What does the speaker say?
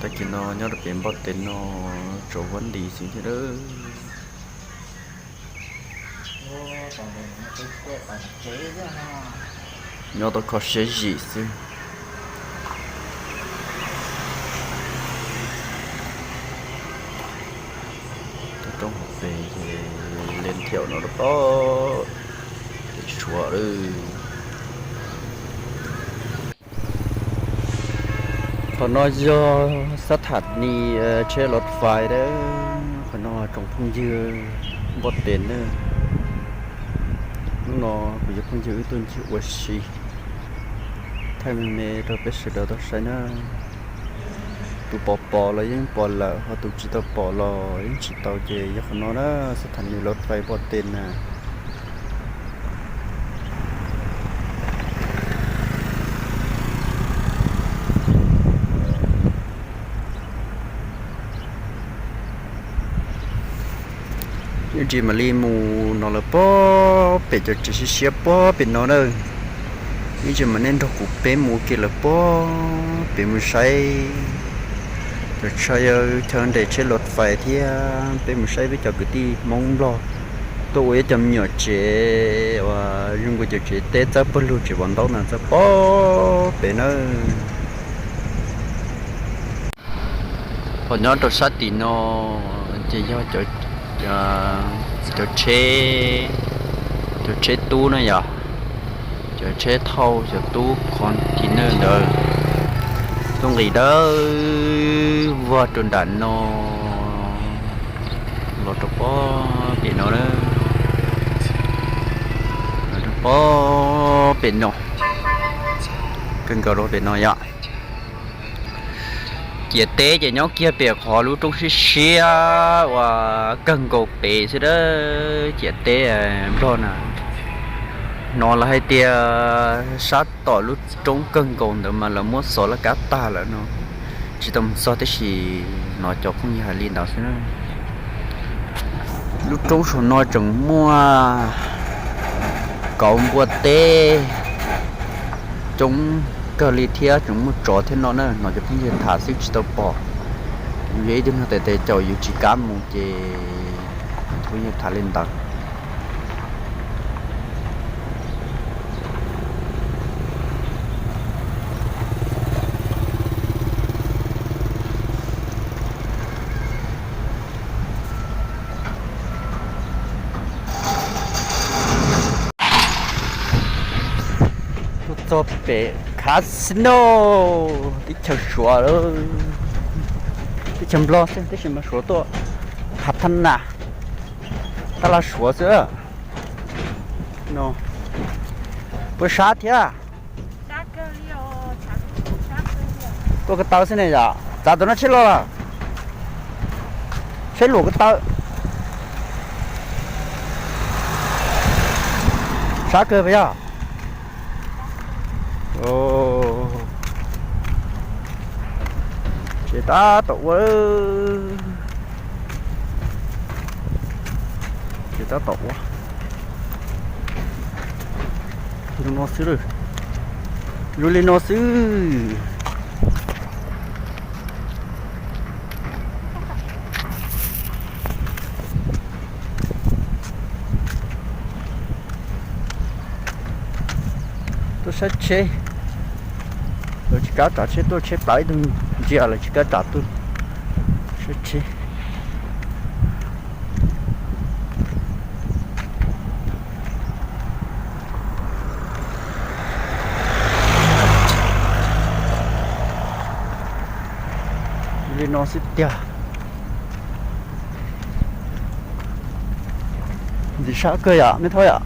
Tag kis no nyob rau pem npoj tes no tsaus vuab nti xwb thiab lawm. Nyob tau kho siab zim xwb. Roob hauv pes ces len thiaum no rau pob, tsis tshuav lawm. Qhov no yog xab tham ni tsheb lov fais dawb. Qhov no tsoom phooj ywg npoj tes na, hnub no kuv cov phooj ywg wb tuaj ncig ua si, thaij me me rau peb sawv daws tau saib na. Tus pom pom los yeej pom lawm, ho tus tsis tau pom los yeej tsis tau, ces yog qhov no na, xab tham ni lov fais npoj tes na. Ib ntsis mam li mus no lawm pob pem cov tsev siab siab pob pem no na. Ib ntsis mam nej nrog kuv peb mus ua ke lawm pob pem mus saib cov chaw, chaw nres tsheb lov fais thiab peb mus saib peb cov kwv tij Hmoob Nplog tuaj ua ib co me nyuam tsev uas zoo nkaus cov tsev teb txawb pawg lug tsev vov ntaub ntawd txawb pob pem na. Qhov nyob rau sab tim no ces yog cov tsheb, cov tsheb tub na yom, cov tsheb thauj cov tub container ntawd tuaj nqis dawb vog rau nram no los rau pob pem no, los rau pob pem no, kawg nkaus rau pem no yom. Ciam teb ces nyob kiag pem qhov lub roob siab siab uas kawg nkaus pem xwb dawb, ciam teb Nplog na. No lawv hais tias sab tom lub roob kawg nkaus ntawd mas lawv muab xov laj kab tag lawm no, tsis tau mus txog, tab sis no cov phooj ywg hais li ntawd xwb. Lub roob saum no tseem muaj kauv npua teb coob kawg li thiab tseem muaj tsov thiab no na, no cov phooj ywg tham xwb tsis tau pom. Yus yog ib tug neeg tes tes caum yus tsis kam mus ces phooj ywg tham li ntawd. Tuaj txog pem casino, teb chaws Suav, teb chaws Nplog xwb tab sis mas Suav tuaj phav thab nas, tab laj Suav xwb. Puas sab thiab? Tuaj ko taw xwb ne yom, txav tus no tsheb los lawm, tsheb luam ko taw. Sab kawg puas yog? Tsev tab tom ua, tsev tab tom ua. Zoo no xwb, zoo li no xwb. Tuaj saib tsheb, lawv tsis kav tsam tsheb tuaj, tsheb plaws ib tug ntsia lawv tsis kav tsam tuaj saib tsheb. Li no xwb tiag. Ntxim sab kawg yom, me thaub yom?